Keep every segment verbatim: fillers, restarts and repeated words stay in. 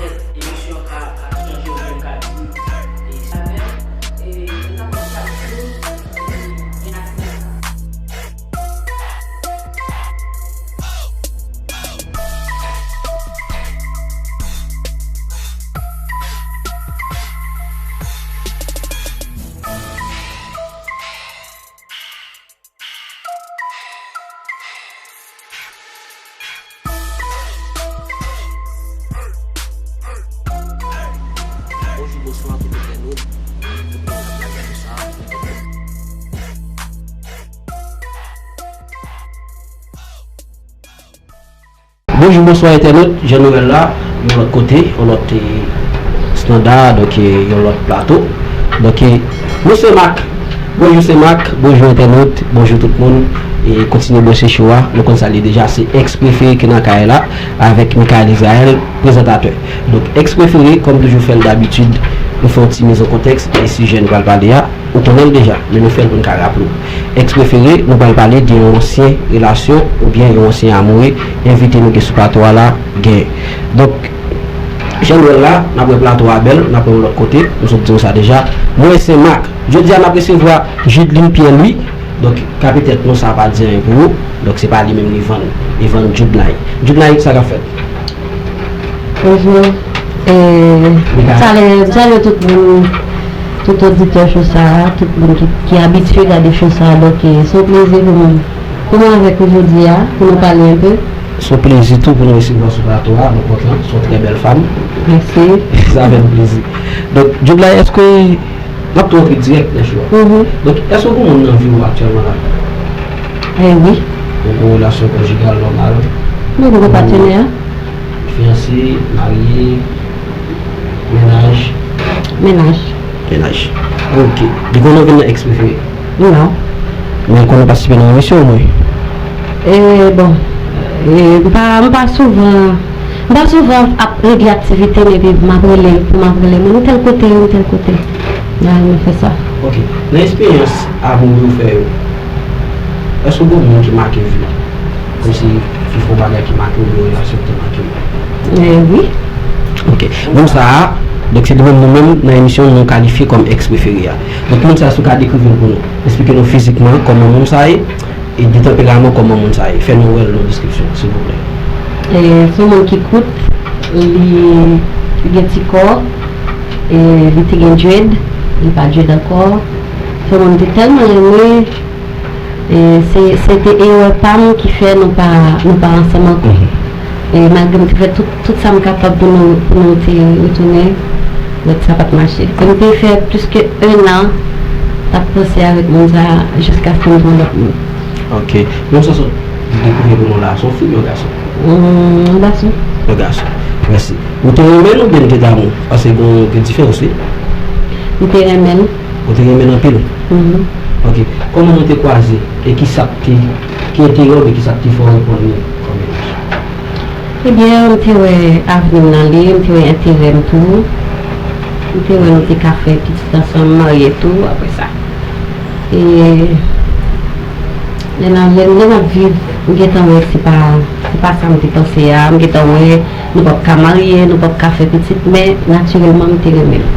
Emisyon a, a chanje, ou menm ka di, e sa fè, e, nou ka konn chak jou, e, gen aksè. Bonjou, bonswa tout entènot, tout moun k ap gade sa. Bonjou, bonswa entènot, Jean Noël la, yon lòt kote, yon lòt, eh, estanda, donk, eh, yon lòt plato. Donk, eh, nou se Mak. Bonjou, se Mak. Bonjou, entènot. Bonjou, tout moun. E kontinye branche show a. Nou konn sa l ye deja, se Ex Prefere ki nan kay la, avèk Michael Israël, prezantatè. Donk, Ex Prefere, kòm toujou fè l dabitid, nou fè yon ti miz an kontèks de sijè nou pral pale a. Ou konnen l deja, men nou fè l pou n ka raple w. Ex Prefere, nou pral pale de yon ansyen relasyon oubyen yon ansyen amoure envite nou gen sou plato a la genyen. Donk, jan nou wè l la, n ap wè plato a bèl, n ap wè yon lòt kote, m sot di nou sa deja. Mwen se Mak. Jodi a, n ap resevwa Judeline Pierre Louis. Donk, ka petèt non sa a pa di anyen pou ou. Donk, se pa li menm li vann. Li vann Judlay. Judlay, sa k ap fèt? Bonjou. E, salye, salye tout moun, tout oditè show sa a, tout moun ki, ki abitye gade show sa a. Donk, e, se yon plezi pou mwen, pou mwen avèk ou jodi a, pou nou pale enpe. Se yon plezi tou pou nou resevwa w sou plato a, nou kontan, se yon trè bèl fanm. Mèsi. Sa fè nou plezi. Donk, Judlay, èske N ap tou rantre dirèk nan show a. Mhm. Donk, èske w gen moun nan vi w aktyèlman la? Eh wi. Ou gen relasyon konjigal nòmal? Mwen gen patenè a. Fiyanse, marye, mennaj? Mennaj. Mennaj. Ok. Li konn ou vin nan Ex Prefere? Non. Men li konn ou patisipe nan emisyon omwen? Eh, bon. Eh, m pa, m pa souvan M pa souvan ap regle aktivite m epi m ap rele l pou m ap rele moun, m tèl kote, m tèl kote. N a renmen fè sa. Ok. Nan eksperyans amoure ou fè yo, èske w gen moun ki make vi w? Kòmsi, fi fè yon bagay ki make w, oubyen yon relasyon ki te make w? Eh, wi. Ok. Moun sa a, donk se li menm nou menm nan emisyon nou kalifye kòm ex prefere a. Donk moun sa a, si w ka dekrive l pou nou, eksplike nou fizikman kòman moun sa a ye, e de tanperaman, kòman moun sa ye? Fè nou wè l nan deskripsyon, silvouplè. E, se yon moun ki kout, li, li gen ti kò, e, li te gen dread, li pa dread ankò. Se yon moun m te tèlman renmen, e, se, se te erè pa m ki fè nou pa, nou pa ansanm ankò. Mhm. E malgre m te fè tout, tout sa m kapab pou nou, pou nou te retounen, but sa pa t mache. E m te fè plis ke en an t ap panse avèk moun sa a jiskaske m jwenn lòt moun. Ok. Moun sa sot dekouvri pou nou la, se yon fi oubyen yon gason? Hmm, yon gason. Yon gason. Mèsi. Ou te renmen l oubyen l te damou? Paske gen, gen diferans, wi. M te renmen l. Ou te renmen l anpil? Mhm. Ok. Kòman nou te kwaze? E kisa k te, ki enterè w, e kisa k te fè w reponn li kòm mennaj? Ebyen, m te wè avni m nan li, m te wè enterè m tou. M te wè nou te ka fè pitit ansanm, marye tou, apre sa. E lè n a, lè, lè n ap viv, m gentan wè se pa, se pa sa m te panse a. M gentan wè nou p ap ka marye, nou p ap ka fè pitit, men natirèlman m te renmen l.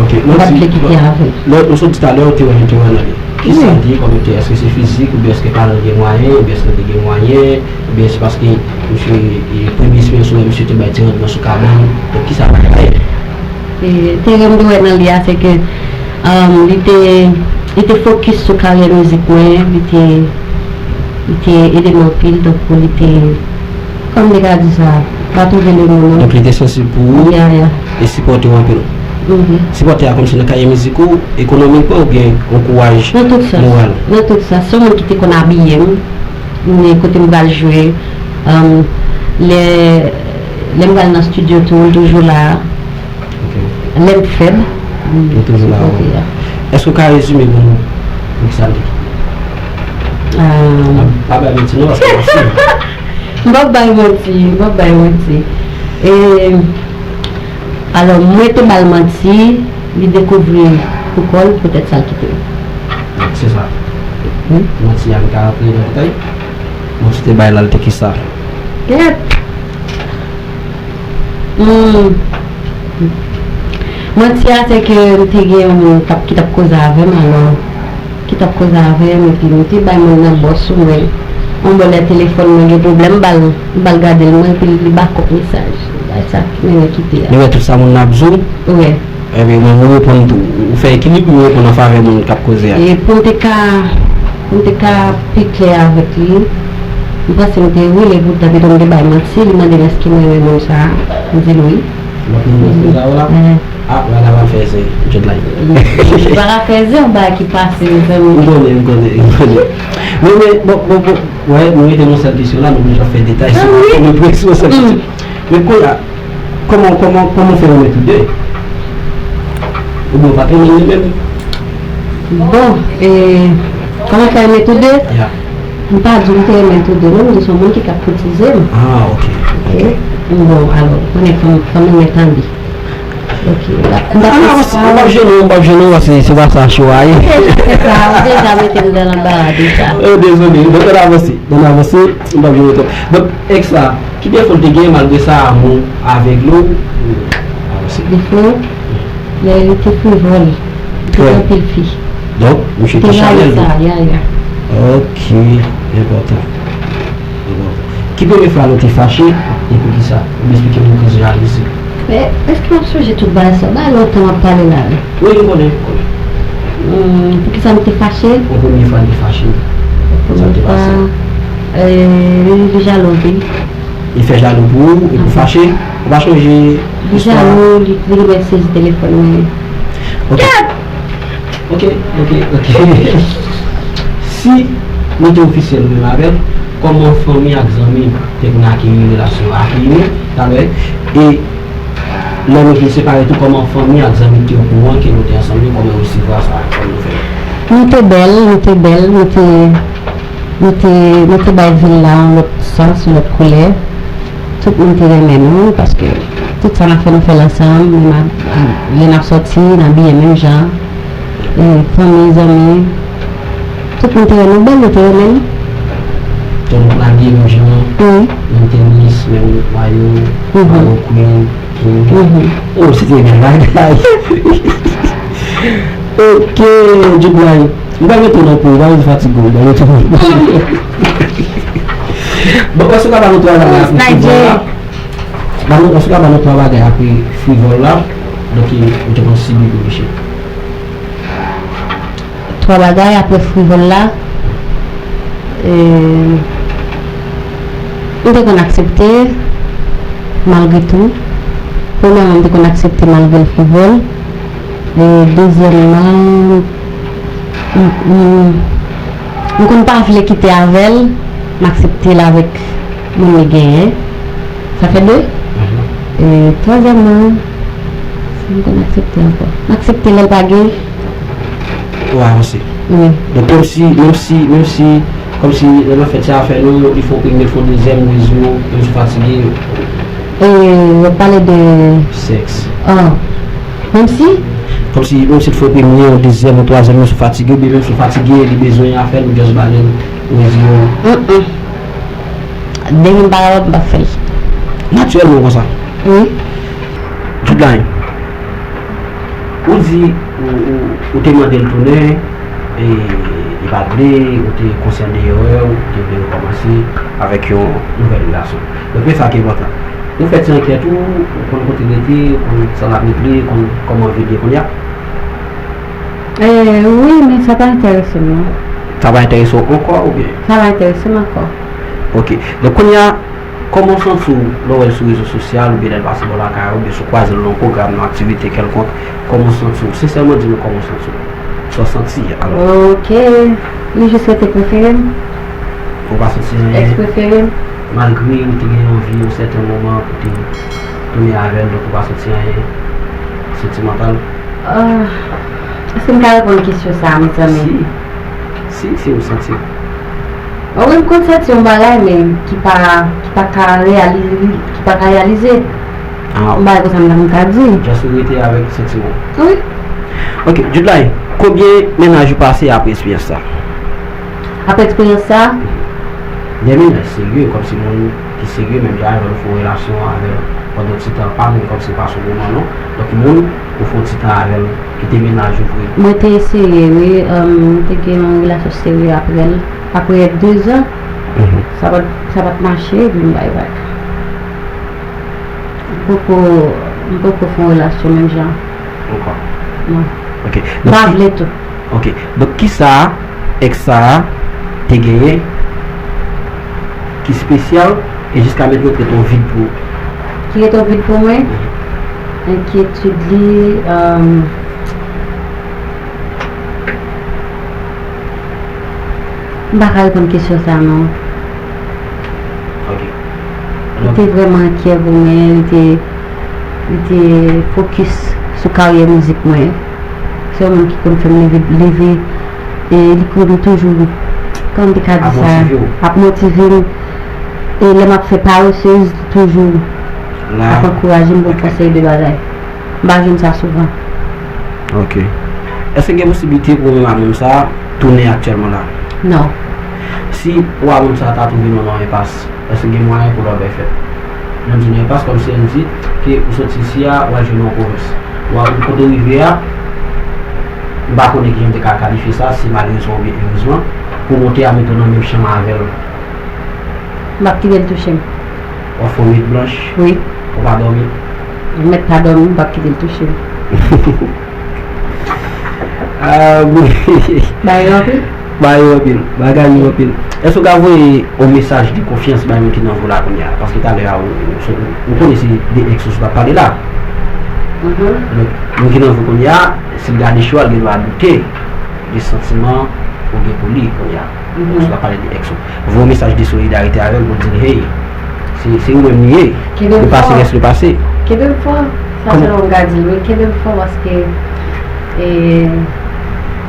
Ok, m pa t vle kite avè l. Lè, nou sot di talè, ou te wè enterè nan li. Kisa l te ye kòm enterè? Èske se fizik, oubyen èske paran l gen mwayen, oubyen èske l te gen mwayen, oubyen se paske misye, e, premye eksperyans ou wè misye te bay ti randman sou kabann? Donk, kisa l te ye? E, enterè m te wè nan li a, se ke, um, li te, li te fokis sou karyè mizik mwen, li te, li te ede m anpil, tankou li te, kòm m te ka di sa, m pa twouve le mo non. Donk, li te sansib pou ou e sipòte w anpil. Mhm. Sipòte a kòmsi nan karyè mizik ou, ekonomikman oubyen yon kouraj moral? Nan tout sans. Nan tout sans. Se yon moun ki te konn abiye m, men kote m pral jwe, um, lè, lè m pral nan estidyo tou, l toujou la. Ok. Lè m fèb, li toujou la. Èske w ka rezime pou nou poukisa l te kite? Ah. Pa, pa bay manti non, paske manti. M p ap bay manti, m p ap bay manti. E, alò, mwen te ba l manti, li dekouvri pou kò l, poutèt sa l kite m. Donk, se sa. Wi. Manti a, nou ka rantre nan detay? Manti te bay la, l te kisa? Kèt! Hmm. Manti a, se ke m te gen yon moun k ap, ki t ap koze avè m, alò, ki t ap koze avè m, epi m te bay moun nan bò sou mwen. Yon bò lè telefòn mwen gen pwoblèm, m ba l, m ba l gade l, mwen, epi li bakòp mesaj. Bagay sa ki mennen kite a. Li wè tout sa moun nan ap di w? Wi. Epi mwen, ou reponn tou. Ou fè ekilib, ou reponn an favè moun k ap koze a. E pou m te ka, pou m te ka pi klè avèk li, m panse m te rele pou ta pito m te bay manti, li mande m èske mwen renmen moun sa a. M di l wi. Lòt moun nan fè sa la? Mhm. Ah, bagay la pral fè zen, Judeline. Li pa ka fè zen, yon bagay ki pase, mezanmi. M konnen, m konnen, m konnen. Men, men, bon, bon, bon, wè, nou rete nan sèl kesyon la, nou bezwen fè detay sou, ah, wi, nou prese sèl kesyon. Men kounye a, kòman, kòman, kòman w fè renmen tou de? Oubyen w pa t renmen l li menm? Bon, e, kòman fè renmen tou de? Ya. M pa di w m te renmen tou de, non, m di se yon moun ki ka koutize m. Ah, ok, ok. Bon, alò, konnen fò m, fò m renmen tande. Ok, m pa, m pa... Ann avanse, m p ap jennen w, m p ap jennen w, paske se pa sa cho a ye. Se sa, ou deja mete m nan lanbara deja. Oh, dezole, donk ann avanse, ann avanse, m p ap jennen w twòp. Donk, èks la, ki defo l te gen, malgre sa, amou avègle w? Avanse. Defo? Lè li te frivòl, li te gen anpil fi. Donk, misye te chanèl tou. Ya, ya. Ok, enpòtan. Enpòtan. Ki premye fwa nou te fache, e poukisa? Ou eksplike nou koz jalouzi. Men, èske w ap sonje tout bagay sa? Bagay lontan w ap pale la, wi. Wi, m konnen, m konnen. Hmm, poukisa nou te fache? Yon premye fwa nou te fache. Sa te pase. Premye fwa, eh, li jalou anpil. Li fè jalou pou ou, epi ou fache. Ou pa chonje istwa a? Li jalou, li, li gentan sezi telefòn mwen. Ok. Ok, ok, ok. Si nou te ofisyèl nou menm avè l, kòman fanmi ak zanmi te konn akeyi relasyon, akeyi nou, talè, e lè nou vin separe tou, kòman fanmi ak zanmi ki te okouran ke nou te ansanm yo, kòman yo resevwa sa, kòman yo fè? Nou te bèl, nou te bèl, nou te Nou te, nou te bay vil la yon lòt sans, yon lòt koulè. Tout moun te renmen nou, paske tout sa n ap fè, nou fè l ansanm, menm a, a, lè n ap sòti, n abiye menm jan. E, fanmi, zanmi, tout moun te wè nou bèl, yo te renmen nou. Tout moun abiye menm jan, wi, menm tenis, menm mayo, mhm, mayo queen, queen. Mhm. Oh, se te bèl bagay. Ok, Judeline. M pral mete w nan po, m pral fatige w, m pral mete w nan po. Bon, èske w ka ba nou twa bagay apre frivòl la? Ba nou, èske w ka ba nou twa bagay apre frivòl la? Donk, ou te konn sibi pou misye. Twa bagay apre frivòl la. E, m te konn aksepte, malgre tou. Premyèman, m te konn aksepte malgre l frivòl. E, dezyèmman, m, m, m konn pa vle kite avè l, m aksepte l avèk moun li genyen. Sa fè de. Mhm. E, twazyèmman, si m konn aksepte ankò. M aksepte lè l pa gen. Ou avanse. Wi. Donk, kòmsi, menm si, menm si, kòmsi, lè n ap fè ti afè nou, li fè yon premye, fè yon dezyèm, ou rezime w, menm si w fatige. E, w ap pale de sèks. Ah. Menm si? Kòmsi, menm si l fè yon premye, yon dezyèm, yon twazyèm, menm si w fatige, oubyen menm si w fatige, li bezwen afè l, ou just ba li l, ou rezime w. Mm, mm. Depi m pa kapab, m p ap fè l. Natirèlman konsa. Wi. Judeline, ou di ou, ou, ou te mande l tounen, e li pa t vle, ou te konsyan de erè w, ou te vle rekòmanse avèk yon nouvèl relasyon. Donk, men sa ki enpòtan. Ou fè ti ankèt ou, ou konn kote l rete, ou konn sa l ap regle, ou konn kòman vi l ye kounye a? Eh, wi, men sa pa enterese m, non. Sa pa enterese w ankò, oubyen? Sa pa enterese m ankò. Ok. Donk, kounye a, kòman w santi w lè w wè l sou rezo sosyal, oubyen lè l pase bò lakay ou, oubyen si w kwaze l nan yon pwogram, nan aktivite kèlkonk, kòman w santi w? Sensèman, di nou kòman w santi w. Sa w santi, alò? Ok. Li jis rete prefere m. Ou pa santi anyen? Èks prefere m. Malgre ou te gen anvi yon sèten moman pou te tounen avè l, donk ou pa santi anyen santimantal? Ah, èske m ka reponn kesyon sa a, mezanmi? Si. Si, si ou santi. Wi, m konn santi yon bagay, men ki pa, ki pa ka reyalize, ki pa ka reyalize. Ah. Yon bagay konsa m ta konn ka di. Just ou rete avèk santiman. Wi. Ok, Judeline, konbyen mennaj ou pase apre eksperyans sa? Apre eksperyans sa, De mennaj serye, kòmsi moun ki serye menm jan avè w, fè yon relasyon avè l pandan ti tan, pa moun kòmsi pa sou moman non. Donk moun ou fè yon ti tan avè l, ki te mennaj ou vre. Mwen te serye, wi, um, mwen te gen yon relasyon serye apre l. Apre de zan, sa pa t, sa pa t mache, epi m bay vag. M poko, m poko fè yon relasyon menm jan. Ankò. Non. Ok. M pa vle tou. Ok. Donk, kisa ex sa a te genyen ki espesyal e jiska mentnan ki rete yon vid pou ou? Ki rete yon vid pou mwen? Enkyetid li, um, m pa ka reponn kesyon sa a, non. Ok. Li te vrèman enkyè pou mwen, li te, li te fokis sou karyè mizik mwen. Se yon moun ki konn fè m leve, leve, e li konn toujou, kòman m te ka di sa, ap motive m. E lè m ap fè paresez, li toujou ap ankouraje m, ban m konsèy de bagay. M pa jwenn sa souvan. Ok. Èske gen posiblite pou ou menm a moun sa a tounen aktyèlman la? Non. Si ou a moun sa a ta twouve nou nan yon enpas, èske gen mwayen pou lòbèy fèt? Nou di nan enpas kòmsi ann di ke ou soti isi a, ou al jwe nan yon pwovens. Ou a, kote ou rive a, m pa konnen kijan m te ka kalifye sa, si malerezman oubyen erezman, pou monte a mete w nan menm chanm avè l. M p ap kite l touche m. W ap fè yon nwit blanch? Wi. Ou pa dòmi? M mèt pa dòmi, m p ap kite l touche m. Ah, wi. Bagay yo anpil? Bagay yo anpil. Bagay yo anpil. Èske w ka voye yon mesaj de konfyans bay moun ki nan vi w la kounye a? Paske talè a, ou, ou, ou konnen se de ex ou sot ap pale la. Mhm. Donk, moun ki nan vi w kounye a, si l gade show a, l gen dwa doute de santiman ou gen pou li kounye a. Mhm. Donk, sot ap pale de ex ou. Voye yon mesaj de solidarite avè l pou di l, hey, se, se ou menm li ye. Le passé reste le passé. Kenbe m fò. Sa sèlman m ka di l, wi. Kenbe m fò paske, e,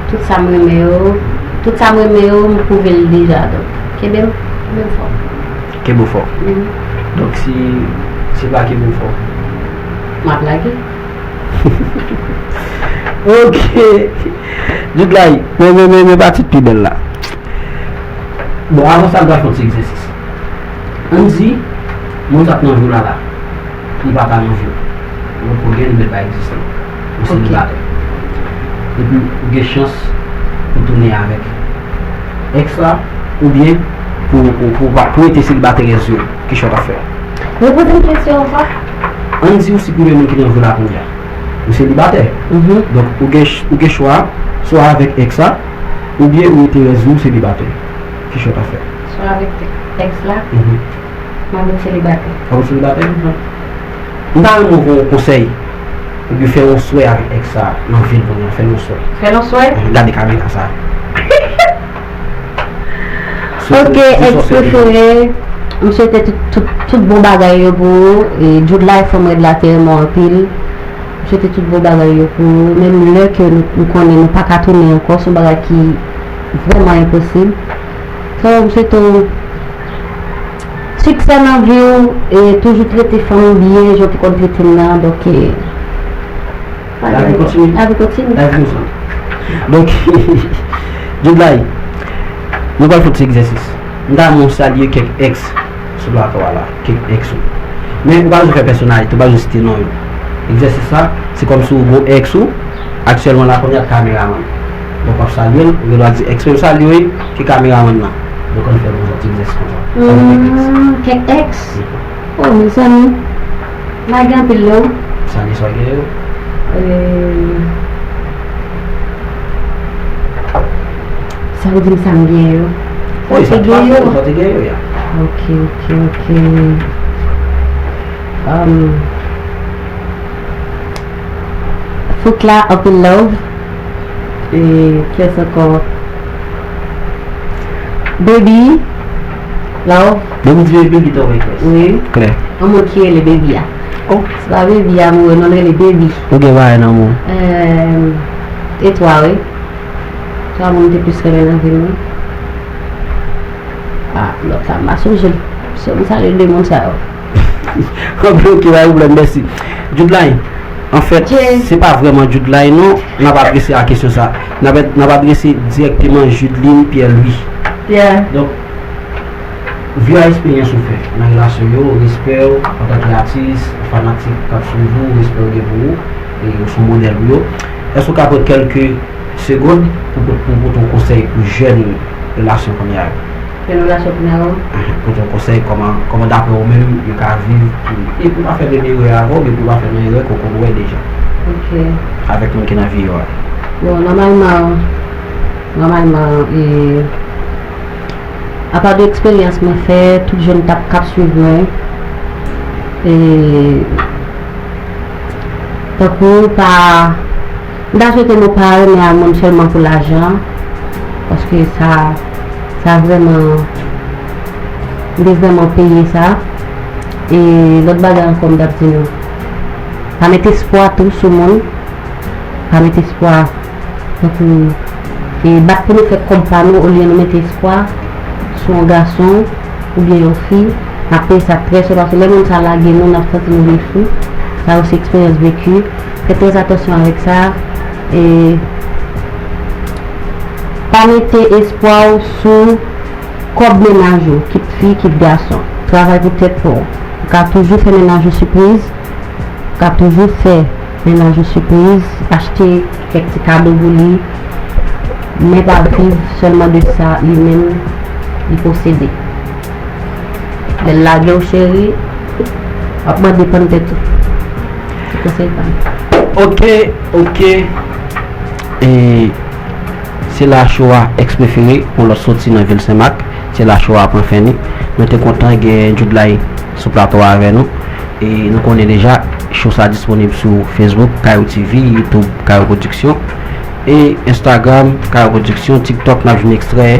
tout sa m renmen yo, tout sa m renmen yo, m pwouve l deja. Donk, kenbe m, kenbe m fò. Kenbe w fò. Mhm. Donk, si, si l pa kenbe w fò. M ap lage. Ok. Jude Laye, men, men, men, men pati pi bèl la. Bon, avan sa, m pral fè yon ti egzèsis. Ann di, moun sa k nan vi w la la, li pa ta nan vi w. Donk, ou gen li, men l pa egziste. Ou selibatè. Epi, ou gen chans pou tounen avèk ex la, oubyen pou, pou, pou, pou rete selibatè rès vi w. Ki chwa w t ap fè? Repoze m kesyon ankò. Ann di ou si premye moun ki nan vi w la kounye a. Ou selibatè. Mhm. Donk, ou gen ch-, ou gen chwa, swa avèk ex la, oubyen ou rete rès vi w selibatè. Ki chwa w t ap fè? Swa avèk ex la, mhm, m ap ret selibatè. W ap ret selibatè? Mhm. M ta renmen w fè yon konsèy, oubyen fè yon swè avèk ex sa nan vi l kounye a, fè l yon swè. Fè l yon swè? Mhm, gade kamera sa. Ok, ex prefere, m swete tout, tout, tout bon bagay yo pou ou. E Jude Laye, fanm rèd la te renmen w anpil. M swete tout bon bagay yo pou ou. Menm lè ke nou, nou konnen nou pa ka tounen ankò, se yon bagay ki vrèman enposib. So, m swete w siksè nan vi w, e toujou trete fanm ou byen, jan w te konn trete m nan, donk, e, lavi kontinye. Lavi kontinye. Lavi kontinye. Donk, Jude Laye, nou pral fè yon ti egzèsis. M ta renmen w salye kèk ex sou plato a la, kèk ex ou. Men ou pa bezwen fè pèsonalite, ou pa bezwen site non yo. Egzèsis la, se kòmsi ou gon ex ou, aktyèlman la kounye a kameramann. Donk w ap salye l, ou gen dwa di ex mwen m salye w, ki kameramann nan. Donk ann fè yon ti egzèsis konsa. Salye kèk ex. Hmm, kèk ex? Wi. Oh, mezanmi. Lage anpil non. Salye sa w gen yo. Eh, sa w di m sa m gen yo. Wi, sa te gen yo. Sa te gen yo, ya. Ok, ok, ok. Um, Fouk la, anpil love. E, kiyès ankò? Baby. Love. Depi w di Baby, li tonbe klè. Wi. Klè. Yon moun ki rele Baby a. Oh. Se pa Baby a, m wè non, l rele Baby. Ou gen bagay nan men w. Euh, e twa, wi. Twa moun te plis renmen nan vi m, wi. Ah, lòt la, m pa sonje l. Se m salye de moun sa yo. Ok, ok, pa gen pwoblèm, mèsi. Jude Laye, anfèt, se pa vrèman Jude Laye, non, n ap adrese a kesyon sa. N ap, n ap adrese dirèkteman Judeline Pierre Louis. Yeah. Donk, Via eksperyans ou fè nan relasyon yo, respè w antanke atis, fanatik k ap swiv ou, respè w gen pou ou, e ou se yon modèl pou yo. Èske w ka pran kèlke segond pou, pou, pou pote yon konsèy pou jèn relasyon kounye a yo? Jèn relasyon kounye a yo? Pote yon konsèy, kòman, kòman daprè ou menm yo ka viv pou, e pou pa fè menm erè avè w, oubyen pou pa fè nan erè ke w konn wè deja. Ok. Avèk moun ki nan vi yo a. Bon, nòmalman, nòmalman, e, apa de eksperyans mwen fè, tout jèn k ap, k ap swiv mwen, e, tankou pa, m ta swete nou pa renmen al moun sèlman pou lajan, paske sa, sa vrèman, m te vrèman peye sa. E lòt bagay ankò m t ap di nou, pa met espwa tou sou moun, pa met espwa tankou, e, bat pou nou fè kòb pa nou, olye nou mete espwa sou yon gason oubyen yon fi, n ap peye sa trè chè, paske lè moun sa lage nou, n ap santi nou vin fou. Sa yo se eksperyans veki. Fè trè atansyon avèk sa. E pa mete espwa w sou kòb mennaj ou, kit fi, kit gason. Travay pou tèt pa w. Ou ka toujou fè mennaj ou sipriz. Ou ka toujou fè mennaj ou sipriz, achte kèk ti kado pou li, men pa viv sèlman de sa li menm li posede. Lè l lage w, cheri, w ap mande pann tèt ou. Se konsèy pa m. Ok, ok. E se la cho a èks prefere pou lòt soti nan vil Senmak. Se la cho a pran fen li. Mwen te kontan gen Djoudlay sou plato a avè nou. E nou konnen deja, show sa disponib sou Facebook, Kayo T V, YouTube, Kayo Production, e Instagram, Kayo Production, TikTok, n ap jwenn ekstrè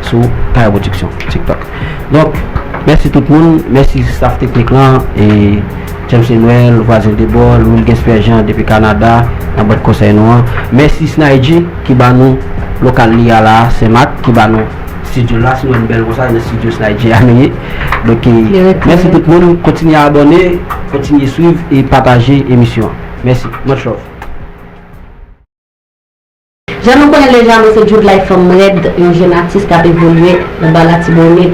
sou Kayo Production, TikTok. Donk, mèsi tout moun, mèsi staff teknik lan, e James Emmanuel, Vwazen Debò, Louis Gaspard Jean depi Kanada, nan bòt konsèy nou an. Mèsi Snagy ki ba nou lokal li a la, Senmak, ki ba nou Studio la, si nou wè n bèl konsa, nan studio Snagy a nou ye. Donk, e, mèsi tout moun, kontinye abòne, kontinye swiv e pataje emisyon an. Mèsi, much love. Jan nou konnen deja, mwen se Djoudlay Fanm Rèd, yon jèn atis k ap evolye nan ba Latibonit,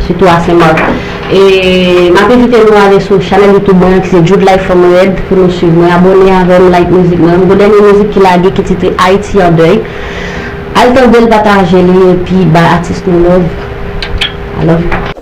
sitou a Senmak. E m ap envite nou ale sou chanèl YouTube mwen an ki se Djoudlay Fanm Rèd pou nou swiv mwen, abòne avè m, like mizik mwen. M gon dènye mizik ki lage ki titre Ayiti an dèy. Al tande l, pataje li, epi bay atis nou love. I love you.